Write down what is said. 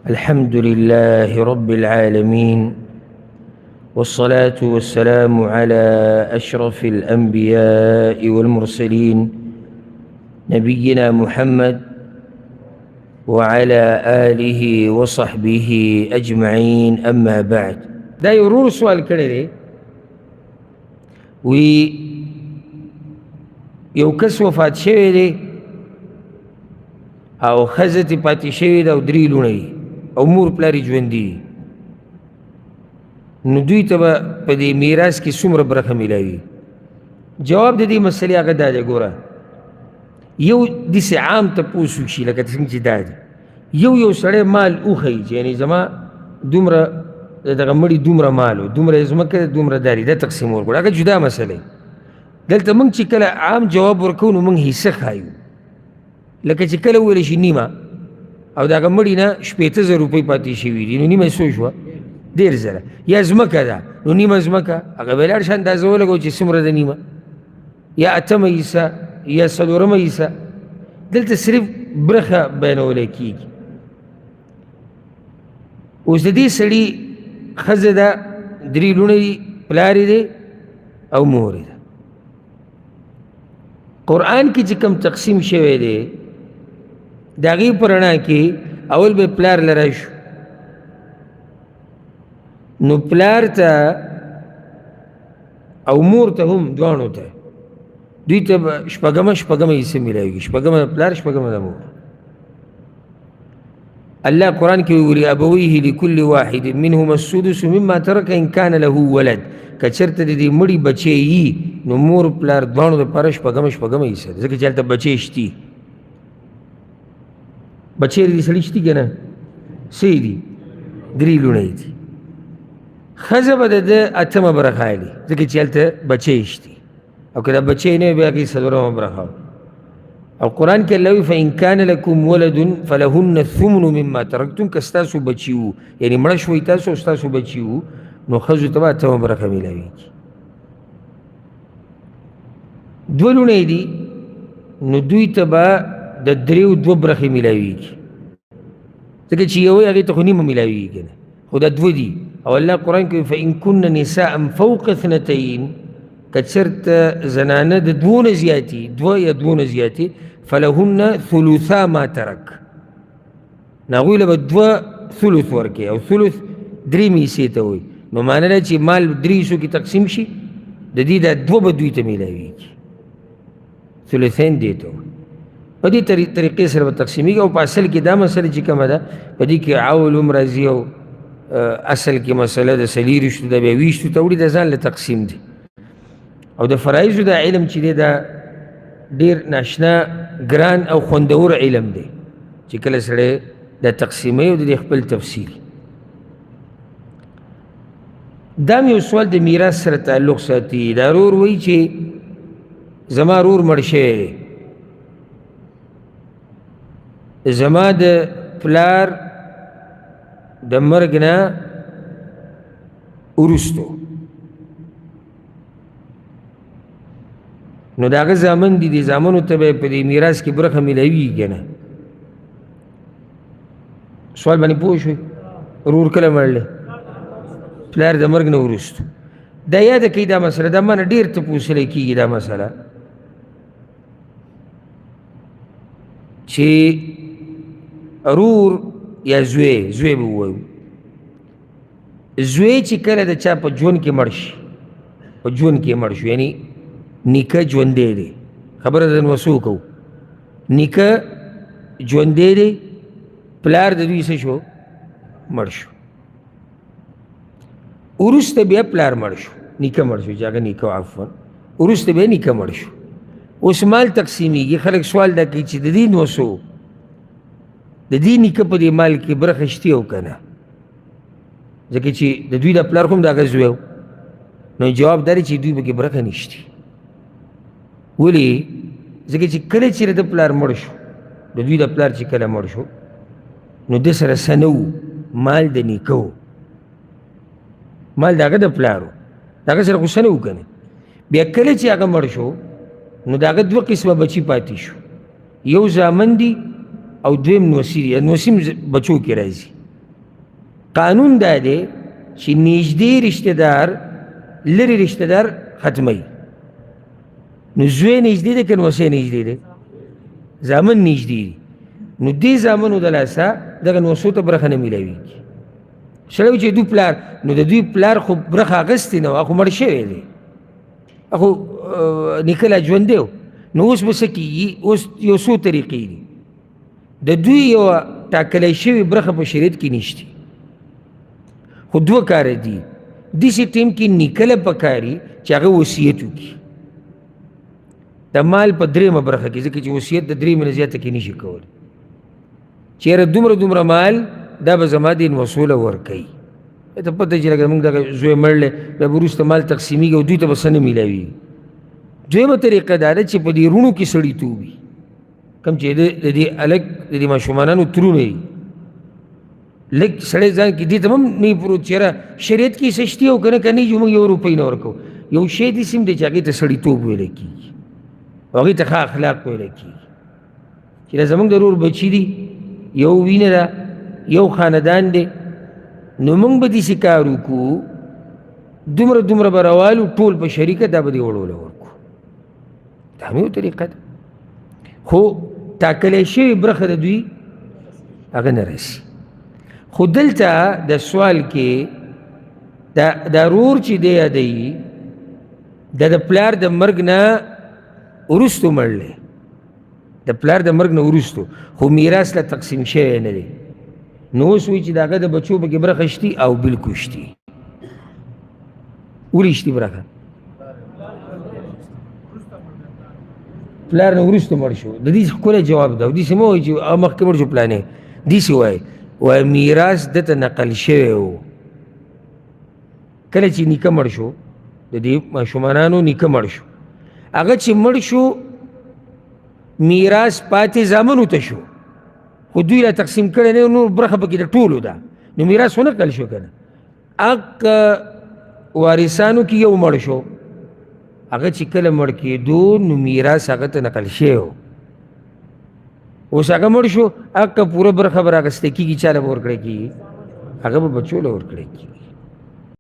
الحمد لله رب العالمين، والصلاة والسلام على أشرف الأنبياء والمرسلين، نبينا محمد وعلى آله وصحبه أجمعين، أما بعد. دا یو ورور سوال کړی دی، وی یو کس وفات شوی دی او ښځه ترې پاتې شوې ده او درې لوڼه دي او مور پلار یې ژوندي دي، نو دوی ته به په دې میراث کې څومره برخه میلاوي؟ جواب د دې مسلې هغه دا دی، ګوره یو داسې عام تپوس وشي لکه څنګه چې دا دی، یو یو سړی مال وښیي چې یعنې زما دومره د دغه مړي دومره مال و، دومره یې ځمکه ده، دومره داري، دا تقسیمول غواړي، هغه جدا مسله ده. دلته موږ چې کله عام جواب ورکوو نو موږ حصه ښایو، لکه چې کله وویل شي نیمه او د هغه مړي نه 60,000 روپۍ پاتې شوي دي، نو نیمه یې څو شوه؟ 30,000. یا ځمکه ده نو نیمه ځمکه هغه به لاړ شه اندازه ولګوه چې څومره ده نیمه، یا اتمه حصه یا څلورمه حصه. دلته صرف برخه بیانولی کېږي. اوس د دې سړي ښځه ده، درې لوڼه دي، پلار یې دی او مور یې ده. قرآن کې چې کوم تقسیم شوی دی د هغې په رڼا کې اول به پلار له راشو، نو پلار ته او مور ته هم دواړو ته دوی ته به شپږمه شپږمه حصه میلاویږي، شپږمه د پلار شپږمه د مور. الله قرآن کې ویلي ابویه لکل واحد منهما السدس مما ترک ان کان له ولد، که چېرته د دې مړي بچی یي نو مور پلار دواړو دپاره شپږمه شپږمه حصه ده، ځکه چې هلته بچی شتي. بچی د دې سړي شتي که نه؟ څه یې دي؟ درې لوڼه یې دي. ښځه به د ده اتمه برخه اخلي، ځکه چې هلته بچی شتي، او که دا بچی نه وي بیا هغې څلورمه برخه. او قرآن کې الله وایي فإن کان لکم ولد فلهن الثمن مما ترکتم، که ستاسو بچي وو، یعنې مړه شوئ تاسو او ستاسو بچي وو، نو ښځو ته به اتمه برخه میلاویږي. دوه لوڼه یې دي نو دوی ته به د دریو دوه برخې میلاویږي، ځکه چې یوه هغې ته خو نیمه میلاویږي که نه، خو دا دوه دي. او الله قرآن کې وایي فإن کن نساء فوق اثنتین، که چېرته زنانه د دوو نه زیاتي، دوه یا دوو نه زیاتي، فلهن ثلثا ما ترک، نو هغوی له به دوه ثلث ورکوي، او ثلث درېیمې حصې ته وایي. نو معنی دا چې مال درې حصو کې تقسیم شي، د دې دا دوه به دوی ته میلاویږي، ثلثین دې ته وایي. په دې طریقې سره به تقسیمېږي. او په اصل کې دا مسله چې کومه ده په دې کې عول هم راځي، او اصل کې مسله د څلېرویشتو ده، بیا ویشتو ته وړي، د ځان له تقسیم دی. او د فرایضو دا علم چې دی دا ډېر ناشنا، ګران او خوندور علم دی چې کله سړی دا تقسیموي او د دې خپل تفصیل. دا مې یو سوال د میراث سره تعلق ساتي. دا رور وایي چې زما رور مړ شوی دی، زما د پلار د مرګ نه وروستو، نو د هغه زامن دي، دې زامنو ته به په دې میراث کې برخه میلاویږي که نه؟ سوال باندې پوه شوئ؟ ورور کله مړ دی؟ پلار د مرګ نه وروستو. دا یاده کړئ دا مسله، دا ما نه ډېر تپوسلی کېږي دا مسله، چې رور یا زوی، زوی به ووایو، زوی چې کله د چا په ژوند کې مړ شي، په ژوند کې مړ شو، یعنی نیکه ژوندی دی، خبره د نوسو کوو، نیکه ژوندی دی، پلار د دوی څه شو؟ مړ شو. وروسته بیا پلار مړ شو، نیکه مړ شو، چې هغه نیکه عفوا، وروسته بیا نیکه مړ شو. اوس مال تقسیمیږي، خلک سوال دا کوي چې د دې نوسو د دې نیکه په دې مال کې برخه شتي او که نه؟ ځکه چې د دوی د پلار خو هم د هغه زوی و، نو جواب دا دی چې دوی پکې برخه نشتي. ولې؟ ځکه چې کله چې د پلار مړ شو، د دوی د پلار چې کله مړ شو، نو ده سره څه نه و، مال د نیکه و، مال د هغه د پلار و، د هغه سره خو څه نه و که نه. بیا کله چې هغه مړ شو، نو د هغه دوه قسمه بچي پاتې شو، یو زامن دي او دویم نوسي دي. نوسي هم بچو کې راځي. قانون دا دی چې نږدې رشته دار لرې رشته دار ختموي. نو زوی نږدې دی که نوسی نږدې دی؟ زامن نږدې دي. نو دې زامنو د لاسه دغه نوسو ته برخه نه میلاویږي. سړی وایي چې دوی پلار، نو د دوی پلار خو برخه اخیستې نه وه، خو مړ شوی دی، خو نیکه لا ژوندی و. نو اوس به څه کېږي؟ اوس یو څو طریقې دي. د دوی یوه ټاکلی شوې برخه په شریعت کې نشته، خو دوه کاره دي. داسې ټیم کې نیکه له پکاري چې هغه وصیت وکړي د مال په درېیمه برخه کې، ځکه چې وصیت د درېیمې نه زیاته کې نشي کولی، چې یاره دومره دومره مال دا به زما دې نوسو له ورکوي. ته پته چې لکه موږ دغه زوی مړ دی، بیا به وروسته مال تقسیمېږي او دوی ته به څه نه میلاویږي. دویمه طریقه دا ده چې په دې روڼو کې سړیتوب وي، کوم چې د دې هلک د دې ماشومانانو ترونه دي، لږ سړی ځان کې دې ته هم نه پروت چې یاره شریعت کې څه شتي او که نه، که نه چې موږ یو روپۍ نه ورکوو. یو شی داسې هم دی چې هغې ته سړیتوب ویلی کېږي او هغې ته ښه اخلاق ویلی کېږي، چې دا زموږ د ورور بچي دي، یو وینه ده، یو خاندان دی، نو موږ به داسې کار وکړو، دومره دومره به راوالو ټول په شریکه، دا به دې وړو له ورکړو. دا هم یو طریقه ده، خو ټاکلی شوې برخه د دوی هغه نه رسي. خو دلته د سوال کې دا رور چې دی یادوي، دا د پلار د مرګ نه وروستو مړ دی، د پلار د مرګ نه وروستو، خو میراث لا تقسیم شوی نه دی. نو اوس وایي چې د هغه د بچو پکې برخه شتي او بالکل شتي. ولې شتي برخه؟ پلار نه وروستو مړ شو. د دې ښکلی جواب ده. داسې مه وایي چې مخکې مړ شو پلانې، داسې وایي، وایي میراث ده ته نقل شوی و. کله چې نیکه مړ شو، د دې ماشومانانو نیکه مړ شو، هغه چې مړ شو میراث پاتې زامنو ته شو، خو دوی لا تقسیم کړی نه، نور برخه پکې د ټولو ده، نو میراث ونه کړل شو که نه. هغه وارثانو کې یو مړ شو، هغه چې کله مړ کېدو نو میراث هغه ته نقل شوی و. اوس هغه مړ شو، هغه پوره برخه به راخیستل کېږي، چا له به ورکړی کېږي؟ هغه به بچو له ورکړی کېږي.